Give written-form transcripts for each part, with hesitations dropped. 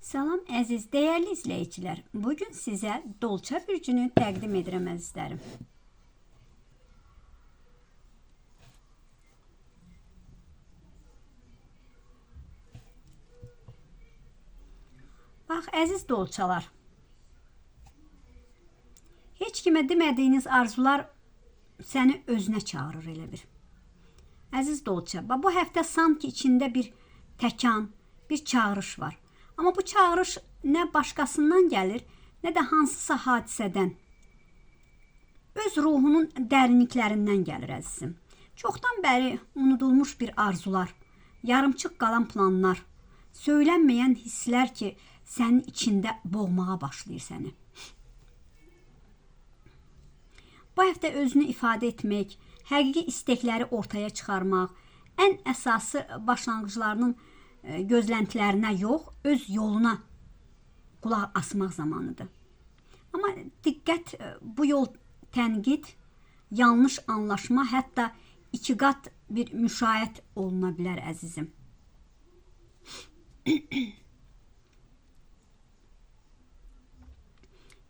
Salam əziz, dəyərli izləyicilər. Bugün sizə Dolça bürcünü təqdim edirəm əzizlərim. Bax, əziz dolçalar. Heç kimə demədiyiniz arzular səni özünə çağırır elə bir. Əziz dolça, bax, bu həftə sanki içində bir təkan, bir çağırış var. Amma bu çağırış nə başqasından gəlir, nə də hansısa hadisədən. Öz ruhunun dərinliklərindən gəlir əzizim. Çoxdan bəri unudulmuş bir arzular, yarımçıq qalan planlar, söylənməyən hisslər ki, sənin içində boğmağa başlayır səni. Bu həftə özünü ifadə etmək, həqiqi istəkləri ortaya çıxarmaq, ən əsası başlanğıclarının gözləntilərinə yox, öz yoluna qulaq asmaq zamanıdır. Amma diqqət, bu yol tənqid, yanlış anlaşma, hətta iki qat bir müşayiət oluna bilər əzizim.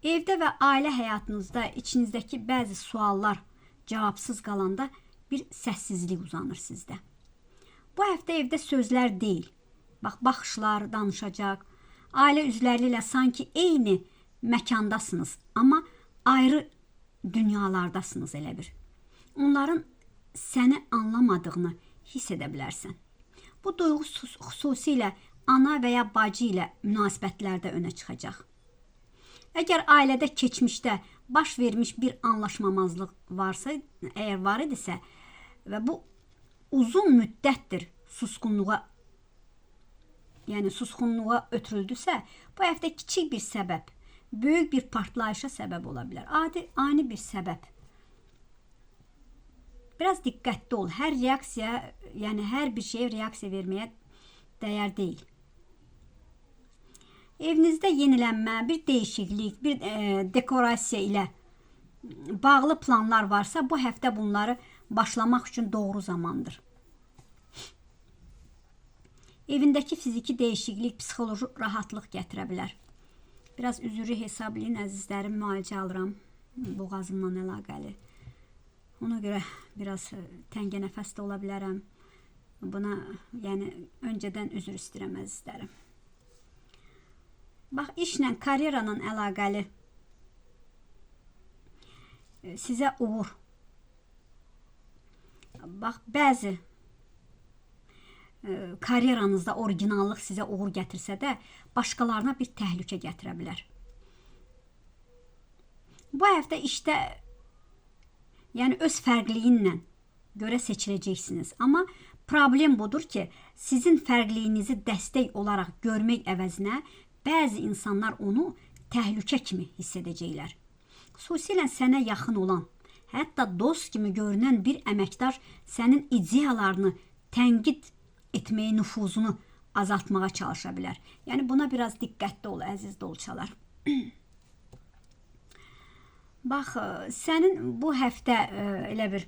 Evdə və ailə həyatınızda içinizdəki bəzi suallar cavabsız qalanda bir səssizlik uzanır sizdə. Bu həftə evdə sözlər deyil, bax, baxışlar danışacaq. Ailə üzvləri ilə sanki eyni məkandasınız, amma ayrı dünyalardasınız elə bir. Onların səni anlamadığını hiss edə bilərsən. Bu duyğu xüsusilə ana və ya bacı ilə münasibətlərdə önə çıxacaq. Əgər ailədə keçmişdə baş vermiş bir anlaşmamazlıq varsa, əgər var idisə və bu uzun müddətdir susqunluğa, yəni susqunluğa ötürüldüsə, bu həftə kiçik bir səbəb, böyük bir partlayışa səbəb ola bilər. Adi, ani bir səbəb. Biraz diqqətli ol. Hər reaksiya, yəni hər bir şeyə reaksiya verməyə dəyər deyil. Evinizdə yenilənmə, bir dəyişiklik, bir dekorasiya ilə bağlı planlar varsa, bu həftə bunları başlamaq üçün doğru zamandır. Evindəki fiziki dəyişiklik psixoloji rahatlıq gətirə bilər. Biraz üzürlü hesablayın əzizlərim, müalicə alıram boğazımla əlaqəli. Ona görə biraz təngə nəfəs də ola bilərəm. Buna yəni öncədən üzr istəyirəm əzizlərim. Bax, işlə, karyeranla əlaqəli sizə uğur. Bax, bəzi karyeranızda orijinallıq sizə uğur gətirsə də, başqalarına bir təhlükə gətirə bilər. Bu həftə işdə, yəni öz fərqliyinlə görə seçiləcəksiniz. Amma problem budur ki, sizin fərqliyinizi dəstək olaraq görmək əvəzinə bəzi insanlar onu təhlükə kimi hiss edəcəklər. Xüsusilə sənə yaxın olan, hətta dost kimi görünən bir əməkdar sənin ideyalarını tənqid etməyi, nüfuzunu azaltmağa çalışa bilər. Yəni buna biraz diqqətli ol, əziz dolçalar. Bax, sənin bu həftə elə bir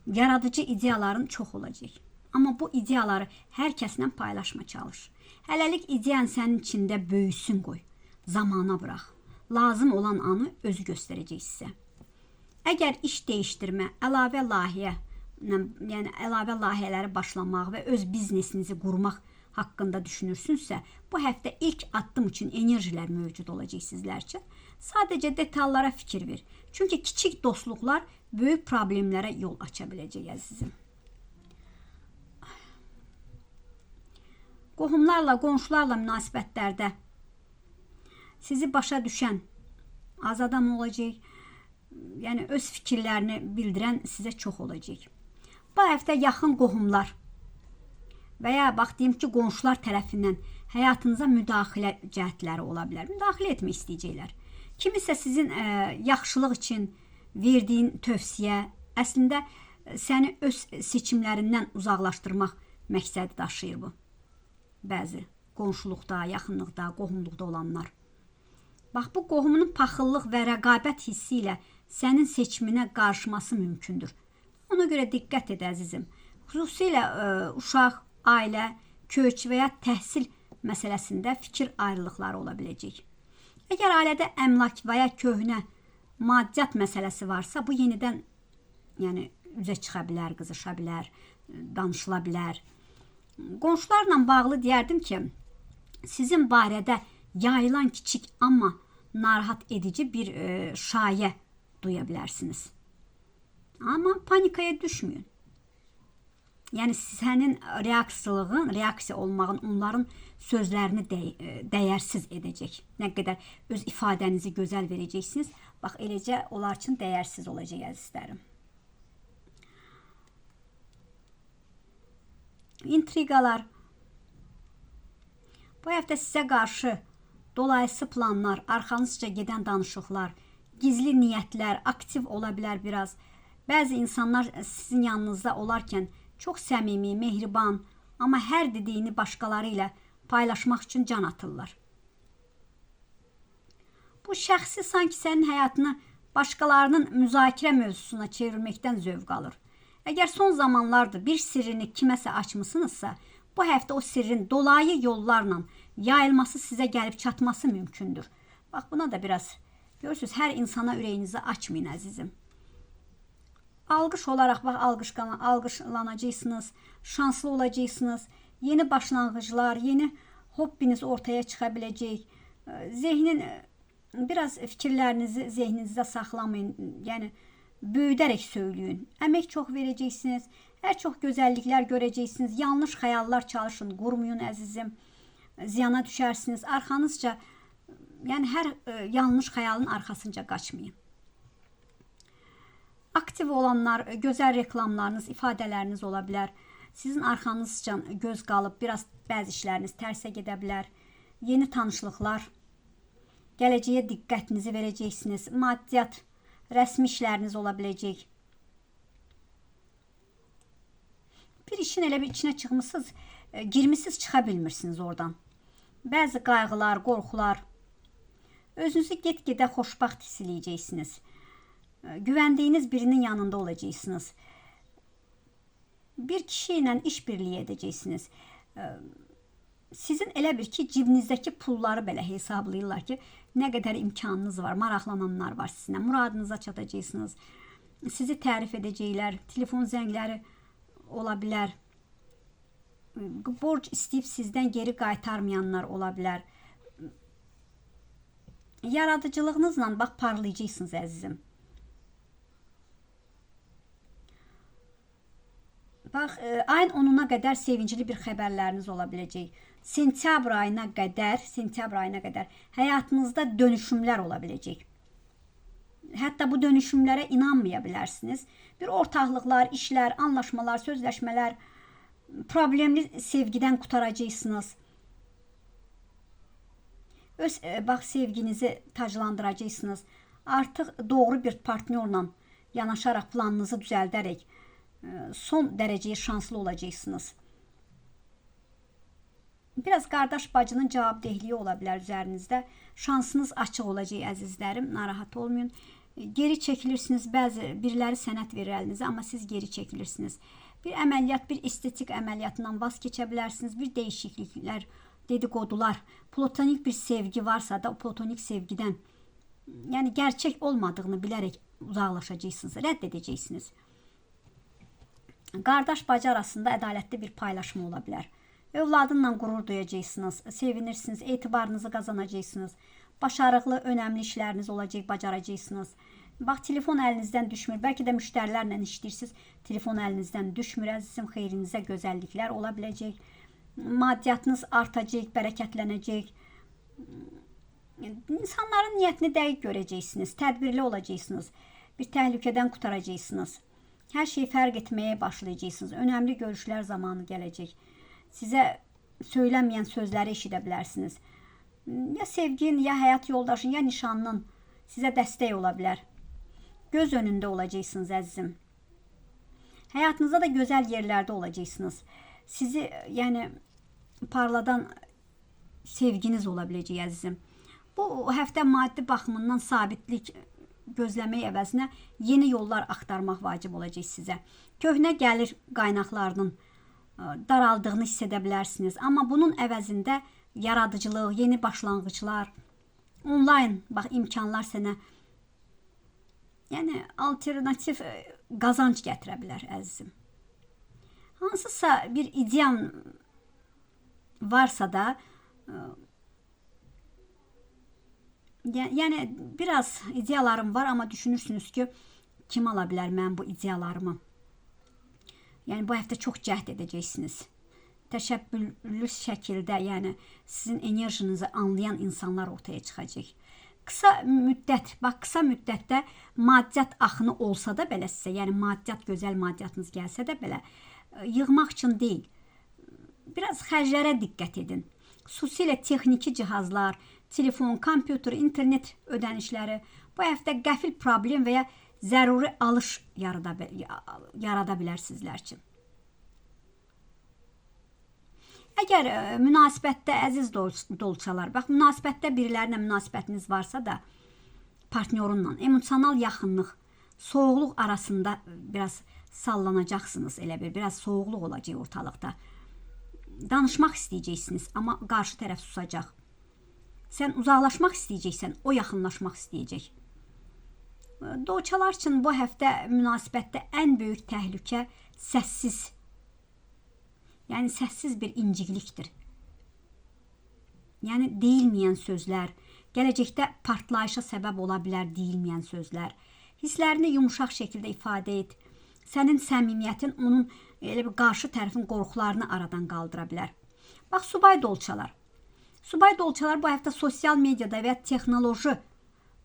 yaradıcı ideyaların çox olacaq. Amma bu ideyaları hər kəslə paylaşma çalış. Hələlik ideyan sənin içində böyüsün qoy. Zamana bırax. Lazım olan anı özü göstərəcək sizə. Əgər iş dəyişdirmə, əlavə layihə, yəni əlavə layihələri başlamaq və öz biznesinizi qurmaq haqqında düşünürsünüzsə, bu həftə ilk addım üçün enerjilər mövcud olacaq sizlər üçün. Sadəcə detallara fikir ver. Çünki kiçik dostluqlar böyük problemlərə yol aça biləcək əzizim. Qohumlarla, qonşularla münasibətlərdə sizi başa düşən az adam olacaq. Yəni öz fikirlərini bildirən sizə çox olacaq. Bu həftə yaxın qohumlar və ya bax deyim ki, qonşular tərəfindən həyatınıza müdaxilə cəhətləri ola bilər. Müdaxilə etmək istəyəcəklər. Kimisə sizin yaxşılıq üçün verdiyin tövsiyə əslində səni öz seçimlərindən uzaqlaşdırmaq məqsədi daşıyır bu. Bəzi qonşuluqda, yaxınlıqda, qohumluqda olanlar. Bax, bu qohumunun paxıllıq və rəqabət hissi ilə sənin seçiminə qarışması mümkündür. Ona görə diqqət et əzizim. Xüsusilə uşaq, ailə, köç və ya təhsil məsələsində fikir ayrılıqları ola biləcək. Əgər ailədə əmlak və ya köhnə maddiyyat məsələsi varsa, bu yenidən yəni üzə çıxa bilər, qızışa bilər, danışıla bilər. Qonşularla bağlı deyərdim ki, sizin barədə yayılan kiçik amma narahat edici bir şayə duya bilərsiniz. Amma panikaya düşməyin. Yəni sənin reaksiyalığın, reaksiya olmağın onların sözlərini dəyərsiz edəcək. Nə qədər öz ifadənizi gözəl verəcəksiniz, bax eləcə onlar üçün dəyərsiz olacaq əzizlərim. İntriqalar. Bu həftə sizə qarşı dolayısı planlar, arxanızca gedən danışıqlar, gizli niyyətlər aktiv ola bilər biraz. Bəzi insanlar sizin yanınızda olarkən çox səmimi, mehriban, amma hər dediyini başqaları ilə paylaşmaq üçün can atırlar. Bu şəxsi sanki sənin həyatını başqalarının müzakirə mövzusuna çevirməkdən zövq alır. Əgər son zamanlarda bir sirrini kiməsə açmısınızsa, bu həftə o sirrin dolayı yollarla yayılması sizə gəlib çatması mümkündür. Bax buna da biraz görürsünüz, hər insana ürəyinizi açmayın əzizim. Alqış olaraq bax alqışlanacaqsınız, şanslı olacaqsınız. Yeni başlanğıclar, yeni hobbiniz ortaya çıxa biləcək. Zehnin biraz fikirlərinizi zehninizdə saxlamayın. Yəni böyüdərək söyləyin. Əmək çox verəcəksiniz. Hər çox gözəlliklər görəcəksiniz. Yanlış xəyallar çalışın, qurmayın əzizim. Ziyana düşərsiniz. Arxanızca, yəni hər yanlış xəyalın arxasınca qaçmayın. Aktiv olanlar, gözəl reklamlarınız, ifadələriniz ola bilər. Sizin arxanızca göz qalıb, biraz bəzi işləriniz tərsə gedə bilər. Yeni tanışlıqlar, gələcəyə diqqətinizi verəcəksiniz. Maddiyyat, rəsmi işləriniz ola biləcək. Bir işin elə bir içinə çıxmısınız, girmisiniz, çıxa bilmirsiniz oradan. Bəzi qayğılar, qorxular. Özünüzü get-gedə xoşbəxt hiss eləyəcəksiniz. Güvəndiyiniz birinin yanında olacaqsınız. Bir kişi ilə işbirliyi edəcəksiniz. Sizin elə bir ki, cibinizdəki pulları belə hesablayırlar ki, nə qədər imkanınız var, maraqlananlar var sizinlə, muradınıza çatacaqsınız. Sizi tərif edəcəklər, telefon zəngləri ola bilər. Borc istəyib sizdən geri qaytarmayanlar ola bilər. Yaradıcılığınızla bax parlayacaqsınız əzizim. Bax, ayın 10-una qədər sevincli bir xəbərləriniz ola biləcək. Sentyabr ayına qədər həyatınızda dönüşümlər ola biləcək. Hətta bu dönüşümlərə inanmaya bilərsiniz. Bir ortaqlıqlar, işlər, anlaşmalar, sözləşmələr, problemli sevgidən qurtaracaqsınız. Öz bax sevginizi taclandıracaqsınız. Artıq doğru bir partnyorla yanaşaraq planınızı düzəldərək son dərəcəyə şanslı olacaqsınız. Biraz qardaş bacının cavabdehliyi ola bilər üzərinizdə. Şansınız açıq olacaq əzizlərim, narahat olmayın. Geri çəkilirsiniz, bəzi biriləri sənət verir əlinizə, amma siz geri çəkilirsiniz. Bir əməliyyat, bir estetik əməliyyatından vaz keçə bilərsiniz. Bir dəyişikliklər, dedikodular, platonik bir sevgi varsa da o platonik sevgidən, yəni gerçək olmadığını bilərək uzaqlaşacaqsınız, rədd edəcəksiniz. Qardaş bacı arasında ədalətli bir paylaşma ola bilər. Övladınla qürur duyacaqsınız, sevinirsiniz, etibarınızı qazanacaqsınız. Başarıqlı, önəmli işləriniz olacaq, bacaracaqsınız. Bax, telefon əlinizdən düşmür. Bəlkə də müştərilərlə işləyirsiniz, telefon əlinizdən düşmür. Əzizim, xeyrinizə gözəlliklər ola biləcək. Maddiyyatınız artacaq, bərəkətlənəcək. İnsanların niyyətini dəqiq görəcəksiniz, tədbirli olacaqsınız. Bir təhlükədən qurtaracaqsınız. Hər şeyi fərq etməyə başlayacaqsınız. Önəmli görüşlər zamanı gələcək. Sizə söylənməyən sözləri eşidə bilərsiniz. Ya sevgin, ya həyat yoldaşın, ya nişanlın sizə dəstək ola bilər. Göz önündə olacaqsınız əzizim. Həyatınızda da gözəl yerlərdə olacaqsınız. Sizi yəni parladan sevginiz ola biləcək əzizim. Bu həftə maddi baxımından sabitlik gözləmək əvəzinə yeni yollar axtarmaq vacib olacaq sizə. Köhnə gəlir qaynaqlarının daraldığını hiss edə bilərsiniz. Amma bunun əvəzində yaradıcılıq, yeni başlanğıclar, onlayn bax imkanlar sənə yəni alternativ qazanc gətirə bilər əzizim. Hansısa bir ideyan varsa da yəni biraz ideyalarım var, amma düşünürsünüz ki, kim ala bilər mənim bu ideyalarımı? Yəni bu həftə çox cəhd edəcəksiniz. Təşəbbüslü şəkildə, yəni sizin enerjinizi anlayan insanlar ortaya çıxacaq. Qısa müddət, bax qısa müddətdə maddiyyat axını olsa da belə sizə, yəni maddiyyat, gözəl maddiyyatınız gəlsə də belə yığmaq üçün deyil. Biraz xərclərə diqqət edin. Xüsusilə texniki cihazlar, telefon, kompüter, internet ödənişləri bu həftə qəfil problem və ya zəruri alış yarada bilər sizlər üçün. Əgər münasibətdə əziz dolçalar, bax münasibətdə birilərinə münasibətiniz varsa da partnyorunla emosional yaxınlıq, soğuqluq arasında biraz sallanacaqsınız, elə bir biraz soğuqluq olacaq ortalıqda. Danışmaq istəyəcəksiniz, amma qarşı tərəf susacaq. Sən uzaqlaşmaq istəyəcəksən, o yaxınlaşmaq istəyəcək. Dolçalar üçün bu həftə münasibətdə ən böyük təhlükə səssiz, yəni səssiz bir inciklikdir. Yəni deyilməyən sözlər, gələcəkdə partlayışa səbəb ola bilər deyilməyən sözlər. Hisslərini yumuşaq şəkildə ifadə et. Sənin səmimiyyətin onun elə bir qarşı tərəfin qorxularını aradan qaldıra bilər. Bax, subay dolçalar. Subay dolçalar bu həftə sosial mediada və texnoloji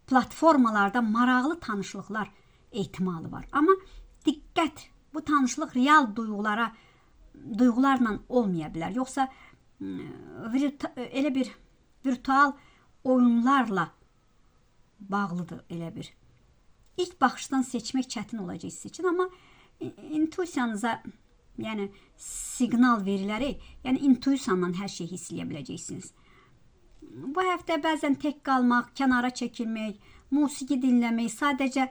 platformalarda maraqlı tanışlıqlar ehtimalı var. Amma diqqət, bu tanışlıq real duyğularla olmaya bilər. Yoxsa elə bir virtual oyunlarla bağlıdır elə bir. İlk baxışdan seçmək çətin olacaq sizin üçün, amma intuisiyanıza, yəni siqnal verilərək, yəni intuisiyanla hər şeyi hiss eləyə biləcəksiniz. Bu həftə bəzən tək qalmaq, kənara çəkilmək, musiqi dinləmək, sadəcə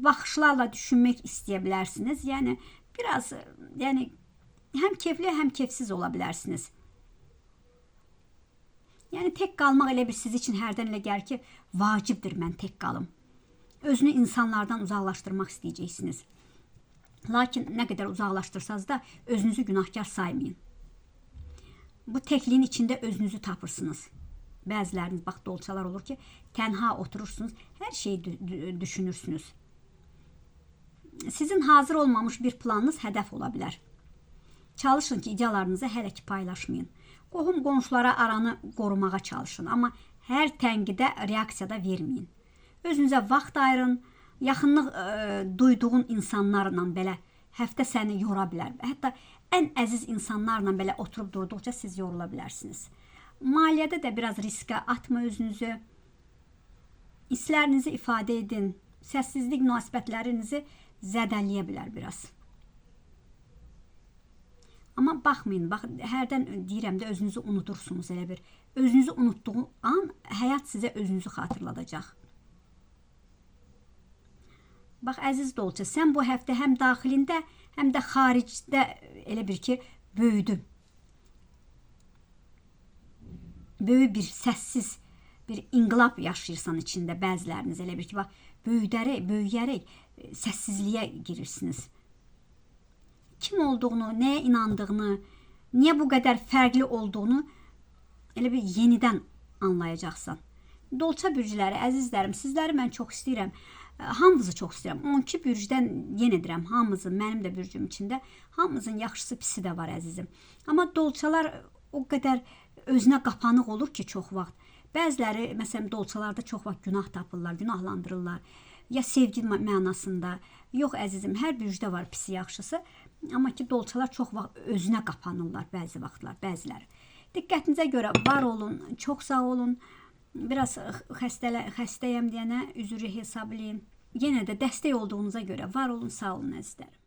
baxışlarla düşünmək istəyə bilərsiniz. Yəni biraz, yəni həm keyfli, həm keyfsiz ola bilərsiniz. Yəni tək qalmaq elə bir siz üçün hərdən elə gəlir ki, vacibdir mən tək qalım. Özünü insanlardan uzaqlaşdırmaq istəyəcəksiniz. Lakin nə qədər uzaqlaşdırsanız da özünüzü günahkar saymayın. Bu təkliyin içində özünüzü tapırsınız. Bəziləriniz, bax, dolçalar olur ki, tənha oturursunuz, hər şeyi düşünürsünüz. Sizin hazır olmamış bir planınız hədəf ola bilər. Çalışın ki, ideyalarınızı hələ ki paylaşmayın. Qohum qonşulara aranı qorumağa çalışın, amma hər tənqidə reaksiya da verməyin. Özünüzə vaxt ayırın, yaxınlıq duyduğun insanlarla belə həftə səni yora bilər. Hətta ən əziz insanlarla belə oturub durduqca siz yorula bilərsiniz. Maliyyədə də biraz riskə atma özünüzü. Hisslərinizi ifadə edin. Səssizlik münasibətlərinizi zədələyə bilər biraz. Amma baxmayın, bax, hərdən deyirəm də özünüzü unutursunuz elə bir. Özünüzü unutduğu an həyat sizə özünüzü xatırladacaq. Bax, əziz dolça, sən bu həftə həm daxilində, həm də xaricdə elə bir ki, böyüdün. Böyük bir səssiz bir inqilab yaşayırsan içində bəziləriniz elə bir ki, bax, böyüyərək səssizliyə girirsiniz. Kim olduğunu, nəyə inandığını, niyə bu qədər fərqli olduğunu elə bir yenidən anlayacaqsan. Dolça bürcləri, əzizlərim, sizləri mən çox istəyirəm. Hamınızı çox istəyirəm. 12 bürcdən yenə deyirəm, hamınızın, mənim də bürcüm içində, hamınızın yaxşısı, pisi də var əzizim. Amma dolçalar o qədər özünə qapanıq olur ki, çox vaxt. Bəziləri, məsələn, dolçalarda çox vaxt günah tapırlar, günahlandırırlar. Ya sevgi mənasında. Yox əzizim, hər bürcdə var pisi, yaxşısı. Amma ki, dolçalar çox vaxt özünə qapanırlar bəzi vaxtlar, bəziləri. Diqqətinizə görə var olun, çox sağ olun. Biraz xəstəyəm deyənə üzrü hesab eləyin. Yenə də dəstək olduğunuza görə var olun, sağ olun əzizlərim.